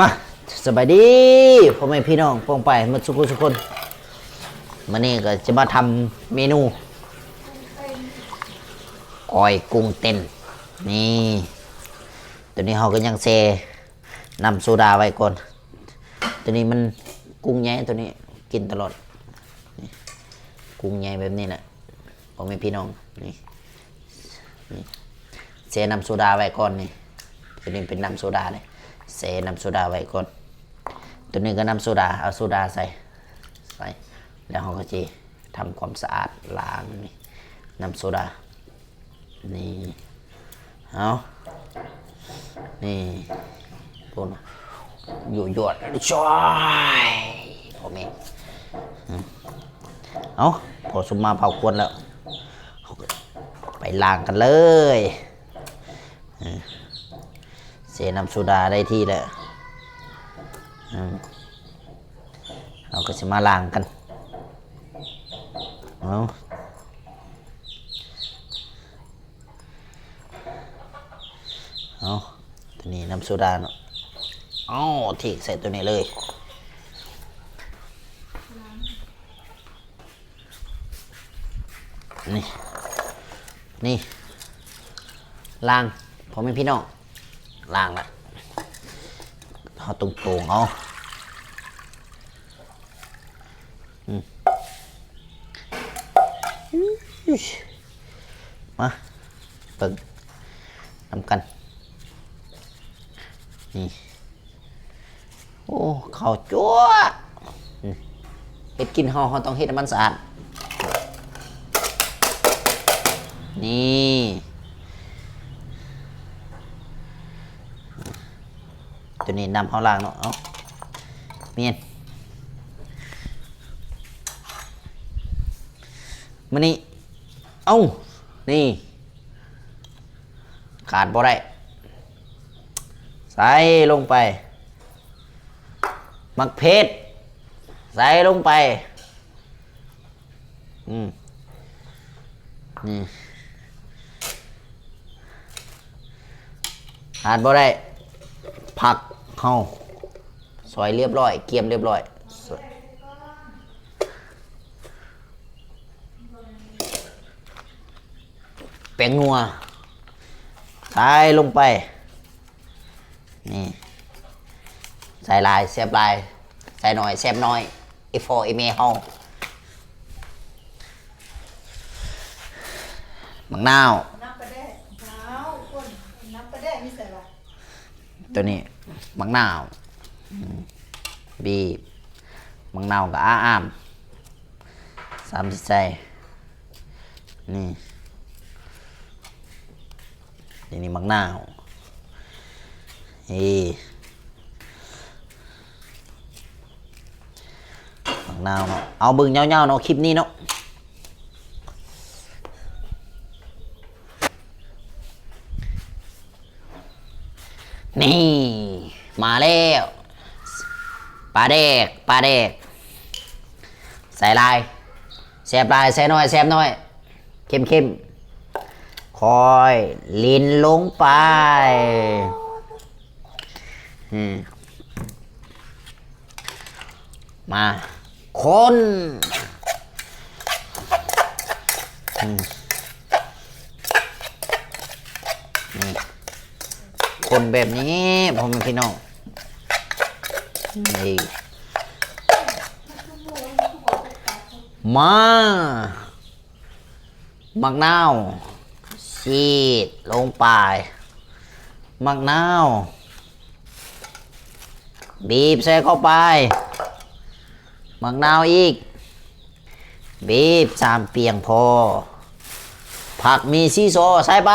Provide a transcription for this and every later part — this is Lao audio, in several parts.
ມາ ສະບາຍດີພໍ່ແມ່ພີ່ນ້ອງປ້ອງປາຍໝົດສູ່ຜູ້ສູ່ຄົນ. ມື້ນີ້ກໍຈະມາທຳເມນູກ້ອຍກຸ້ງເຕັ້ນ. ນີ້ ໂຕນີ້ເຮົາກໍຍັງແຊ່ນ້ຳໂຊດາໄວ້ກ່ອນ. ໂຕນີ້ມັນກຸ້ງໃຫຍ່ ໂຕນີ້ກິນຕະຫຼອດ. ນີ້ ກຸ້ງໃຫຍ່ແບບນີ້ແຫຼະ ພໍ່ແມ່ພີ່ນ້ອງ. ນີ້ ນີ້ ແຊ່ນ້ຳໂຊດາໄວ້ກ່ອນນີ້. ໂຕນີ້ເປັນນ້ຳໂຊດາເດ້ ແຊ່ນ້ຳໂຊດາໄວ້ກ່ອນ. ໂຕນີ້ກໍນ້ຳໂຊດາ ເອົາໂຊດາໃສ່ ໃສ່ ແລ້ວເຮົາກໍຊິທຳຄວາມສະອາດ ລ້າງນີ້ ນ້ຳໂຊດາ. ນີ້ ເອົາ ນີ້ ໂອ້ ຢູ່ຢວດ ຊ່ອຍ ພໍ່ແມ່. ເອົາ ພໍສຸມມາພາວຄວນແລ້ວ ເຮົາກໍໄປລ້າງກັນເລີຍ. ເຊນ້ຳໂຊດາໄດ້ທີ່ແລ້ວ ເຮົາກໍຊິມາລ້າງກັນ. ເອົາ ເອົາ ໂຕນີ້ນ້ຳໂຊດາເນາະ. ເອົາ ຖີກໃສ່ໂຕນີ້ເລີຍ. ນີ້ ນີ້ ລ້າງ ພໍ່ແມ່ພີ່ນ້ອງ ລ້າງລະ ເຮົາຕ້ອງໂຕ່ງເອົາ. ອືມ ມາເບິ່ງນຳກັນ. ນີ້ ໂອ້ ເຂົ້າຈົວະ ເຮັດກິນເຮົາ ເຮົາຕ້ອງເຮັດໃຫ້ມັນສະອາດ. ນີ້ ໂຕນີ້ນ້ຳເຮົາລ້າງເນາະ. ເອົາ ແມ່ນ ມື້ນີ້ ເອົາ ນີ້ ຂາດບໍ່ໄດ້ ໃສ່ລົງໄປ. ໝາກເຜັດ ໃສ່ລົງໄປ. ອືມ ນີ້ ຂາດບໍ່ໄດ້ ຜັກເຮົາ ຊອຍລຽບຮ້ອຍ ກຽມລຽບຮ້ອຍ. ແປ້ງນົວ ໃສ່ລົງໄປ. ນີ້ ໃສ່ຫຼາຍແຊບຫຼາຍ ໃສ່ໜ້ອຍແຊບໜ້ອຍ ອີ່ພໍ່ອີ່ແມ່ເຮົາ. ໝາກນາວ ນ້ຳປາແດກ ອ້າວ ຄົນ ນ້ຳປາແດກຢູ່ໃສວະ? ໂຕນີ້ໝາກນາວ ອືມ ບີບ ໝາກນາວກໍອາອາມ ສາມຊິໃສ່ ນີ້ ນີ້ ນີ້ໝາກນາວ ເອີ ໝາກນາວເນາະ ເອົາເບິ່ງຍາວໆເນາະ ຄລິບນີ້ເນາະ. ນີ້ ມາແລ້ວ ປາແດກ ປາແດກ ໃສ່ຫຼາຍແຊບຫຼາຍ ໃສ່ໜ້ອຍແຊບໜ້ອຍ ເຂັ້ມໆ ຄ່ອຍລິນລົງໄປ. ອືມ ມາ ຄົນ ອືມ ນີ້ ຄົນແບບນີ້ ພໍ່ແມ່ພີ່ນ້ອງ ນີ້ ມາ ໝາກນາວ ສີດລົງໄປ ໝາກນາວ ບີບໃສ່ເຂົ້າໄປ ໝາກນາວອີກ ບີບສາມປຽງພໍ ຜັກມີຊີຊໍໃສ່ໄປ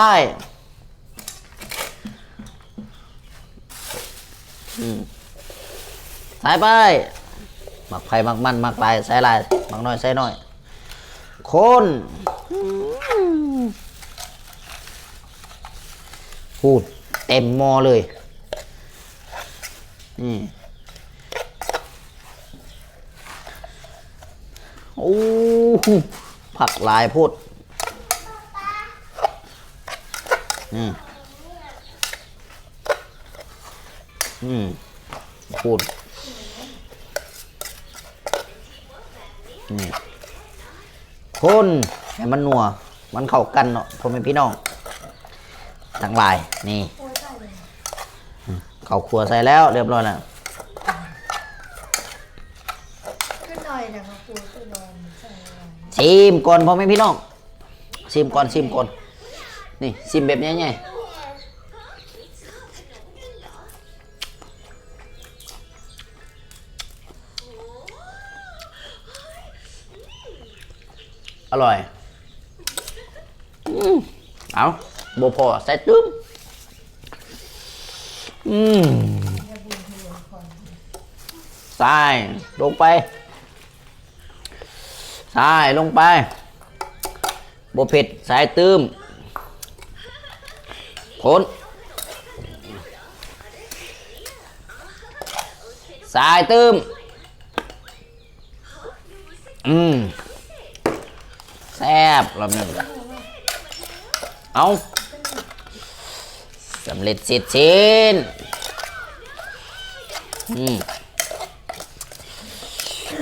ອືມ ໃສ່ໄປ ມັກໃຜມັກມັນ ມັກຫຼາຍໃສ່ຫຼາຍ ມັກໜ້ອຍໃສ່ໜ້ອຍ ຄົນ ອືມ ພຸ້ນ ເຕັມໝໍ້ເລີຍ ອືມ ໂອ້ ຜັກຫຼາຍໂພດ ອືມ ອືມ ຂູດ ນີ້ ຄົນໃຫ້ມັນນົວ ມັນເຂົ້າກັນເນາະ ພໍ່ແມ່ພີ່ນ້ອງທັງຫຼາຍ. ນີ້ ເຂົ້າຂົ້ວໃສ່ແລ້ວ ຮຽບຮ້ອຍແລ້ວ. ຊີມກ່ອນ ພໍ່ແມ່ພີ່ນ້ອງ ຊີມກ່ອນ ຊີມກ່ອນ. ນີ້ ຊີມແບບໃຫຍ່ໆ. ອະລ່ອຍ. ອືມ ເອົາ ບໍ່ພໍໃສ່ຕື່ມ. ອືມ ໃສ່ລົງໄປ ໃສ່ລົງໄປ. ບໍ່ເຜັດ ໃສ່ຕື່ມ ຄົນ ໃສ່ຕື່ມ. ອືມ ແຊບລຳໜຶ່ງ. ເອົາ ສຳເລັດເສັດສິ້ນ. ອືມ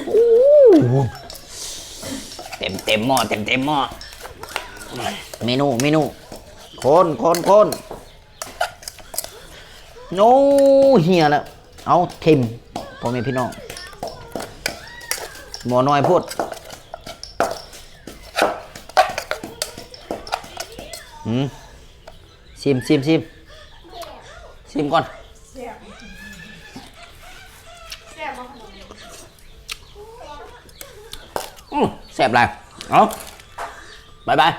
ໂອ້ ເຕັມໆໝໍ້ ເຕັມໆໝໍ້. ເມນູ ເມນູ ຄົນ ຄົນ ຄົນ. ໂອ້ ເຫ່ຍແລ້ວ. ເອົາ ຖິ້ມ ພໍ່ແມ່ພີ່ນ້ອງ ໝໍ້ນ້ອຍໂພດ. ອືມ ຊີມ ຊີມ ຊີມ ຊີມກ່ອນ. ແຊບ ແຊບບໍ່ຂະໜົມ? ອືມ ແຊບຫຼາຍ. ເອົາ ບາຍບາຍ.